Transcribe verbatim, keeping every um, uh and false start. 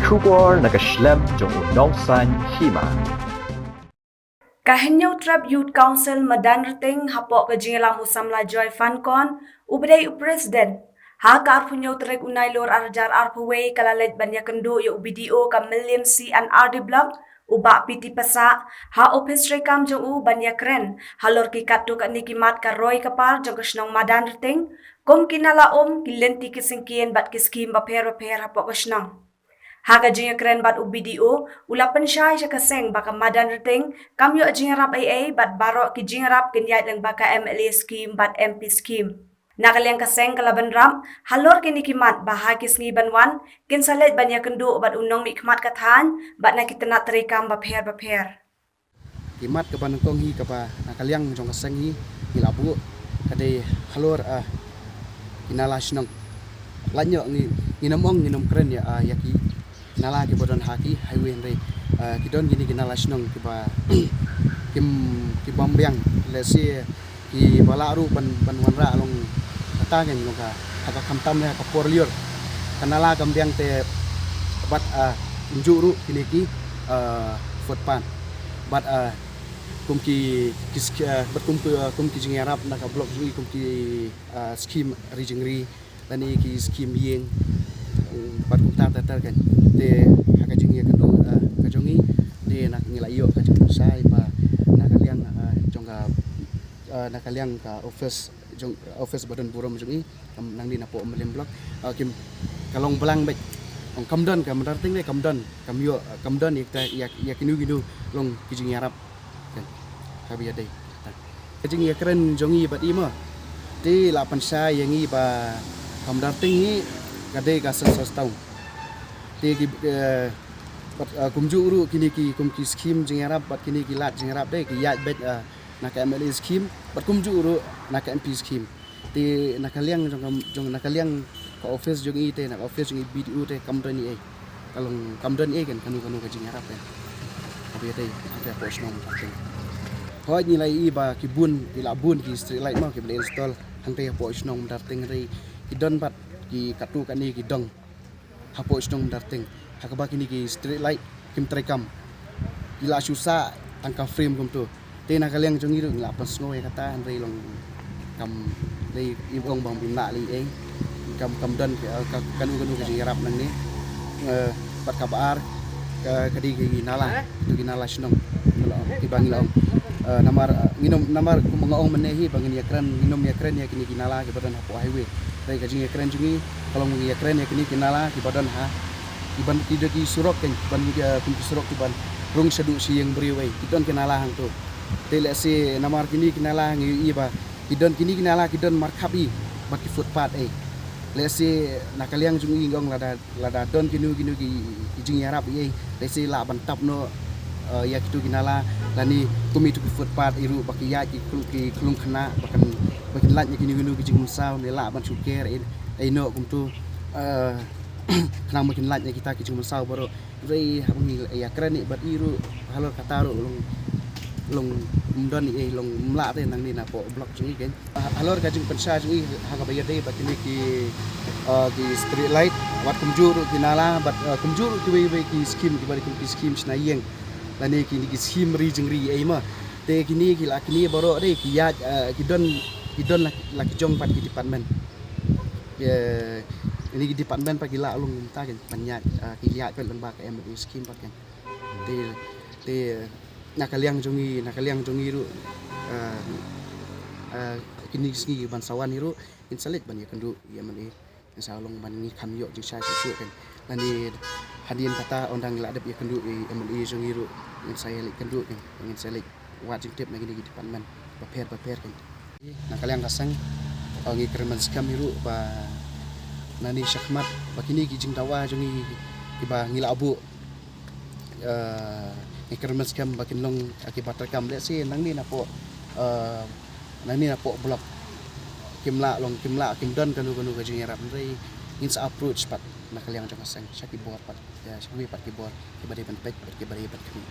Khubor na ka shlem jong u nongsan hima. Ka Hynñiewtrep Youth Council Madanrting hapoh ka jingïalam u samla Joy Fankon, u ba dei u president. Ha ka arphew hynñiew tarik u Nailur ar hajar arphew wei ka la leit ban ïakynduh ïa u B D O ka Mylliem C and R D Block, u Bah P T Passah, ha ophis treikam jong u ban ïakren halor ki katto katne ki mat ka roi ka par jong ka shnong Madanrting, kum ki nala um, ki lynti ki syngkien bad ki skhim bapher bapher hapoh ka shnong. Ha ka jingïakren bad u B D O, u la pynshai sha ka seng ba ka Madanrting kam ïoh jingïarap ei ei bad baroh ki jingïarap kin ïaid lyngba ka M L A skhim bad M P skhim. Na ka liang ka seng ka la bynrap halor kine ki mat ba ha ki sngi ban wan kin sa leit ban ïakynduh bad u nongmihkhmat ka thaiñ bad na ki tnat treikam bapher bapher. Ki mat kaba nyngkong hi kaba na ka liang jong ka seng hi ngi la buh ka dei halor, ah, ki nala shnong. Lait noh ngi, ngin ym ong, ngin ym kren ïa, ah, ïa ki nala kiba don ha ki highway, hynrei, ah, ki don kine ki nala shnong kiba kim, ki bym biang, lehse kiba lah ruh ban, ban wanrah long kata, ngin long ka, ha ka, khamtam ne ha ka por lyiur. Ka nala kam biang te bad, ah, kumjuh ruh kine ki, ah, footpath. Bad, ah, kum ki, ki sk-, ah, bad kum ki, ah, kum ki jingïarap na ka block jong ngi, kum ki, ah, skhim ri jingri lane ki skhim ïing, mm, bad kumta ter ter kan. Te ha ka jingïakynduh, ah, ka jong ngi, te na ngi la ïoh ka jingpynshai ba na ka liang, ah, jong ka, ah, na ka liang ka office jong, office ba don burom jong ngi, kam, nangne napoh Mylliem Block, ah, kim, ka long blang beit. Ong kam don, ka Madanrting ne kam don, kam ïoh, kam don ïa kita, ïa, ïa kino kino long ki jingïarap. Kan, kaba ïadei. Ka jingïakren jong ngi bad i mo, te la pynshai ïa ngi ba ka Madanrting hi ka dei ka census town. Te ki, eh, bad, eh, kumjuh ruh kine ki, kum ki skhim jingïarap bad kine ki lad jingïarap te ki ïaid beit, eh, na ka M L A skhim bad kumjuh ruh na ka M P skhim. Te na ka liang jong ka, jong na ka liang ka office jong i te, na ka office jong i B D O te kam don ei ei. Ka long kam don ei ei kan kano kano ka jingïarap ei. Kaba ïadei hangtei hapoh shnong Madanrting. Hooid ngi la ïohi ba ki bun, ki la bun ki street light mo kiba la install hangtei hapoh shnong Madanrting, hynrei ki don pat ki katto katne ki dong hapoh shnong Madanrting ha kaba kine ki street light kim treikam. Ki la shu sah tang ka frame kumto. Te na ka liang jong ngi ruh ngi la pynsngew ïa kata, hynrei long kam dei, im ong bang bym lah lei ei. Kam, kam don ka, ka, kano kano ka jingïarap nangne. Eh, bad kaba ar ka, ka dei ki nala, tu ki nala shnong. Kiba ngi la ong, eh, namar, eh, ngin ym, namar kum nga ong mynne hi ba ngin ïakren, ngin ym ïakren ïa kine ki nala kiba don hapoh highway. Te ka jingïakren jong ngi ka long ïakren ïa kine ki nala kiba don ha, kiba, ki don ki surok kan, kiban, eh, kum ki surok kiban rung shaduh sha ïing briew ei, ki don ki nala hangto. Te lehse namar kine ki nala ngi ïohi ba ki don, kine ki nala ki don markhap hi bad ki footpath ei. Lehse na ka liang jong ngi nga ong lada, lada don kino kino ki, ki jingïarap ei, lehse lah ban tap noh, eh, ïa kito ki nala lane kum ito ki footpath ei ruh ba ki ïaid ki khlung, ki khlung khynnah ba kan, ba kin lait na kino kino ki jingmynsaw ne lah ban shu ker ei, ei noh kumto, eh, khnang ba kin lait na kita ki jingmynsaw baroh. Hynrei haba ngi ïakren ïa bad i ruh halor kata ruh long, long ym don ei ei, long ym lah te nangne napoh block jong ngi kan. Halor ka jingpynshai jong i ha kaba ïadei bad kine ki, eh, ki street light bad kumjuh ruh ki nala bad, eh, kumjuh ruh kiwei kiwei ki skhim kiba dei kum ki skhim shna ïing lane kine ki skhim ri jingri ei mo. Te kine ki la, kine baroh dei ki ïaid, eh, ki don, ki don la, la ki jong pat ki department. Kine ki department pat ki la long mynta kan ban ïaid, eh, ki ïaid pat lyngba ka M L A skhim pat kan. Te, te na ka liang jong ngi, na ka liang jong ngi ruh, eh, eh, kine ki sngi ban sa wan hi ruh ngin sa leit ban ïakynduh ïa M L A. Ngin sa long ban, ngi kham ïoh jingshai shuh shuh kan. Lane hadien kata ynda ngi la dep ïakynduh ïa M L A jong ngi ruh ngin sa ïaleit kynduh kan, ngin sa leit wad jingtip na kine ki department bapher bapher kan. Na ka liang ka seng, eh, ngi kren ban skhem hi ruh ba nangne shakhmat ba kine ki jingdawa jong ngi kiba ngi la buh, eh, ngi kren ban skhem ba kin long, eh, kiba treikam. Lehse nangne napoh, eh, nangne napoh block kim lah long, kim lah, kim don kano kano ka jingïarap, hynrei ngin sa approach pat na ka liang jong ka seng sha ki bor pat, ïa, sha kiwei pat ki bor kiba dei ban peit bad kiba dei ban khmih.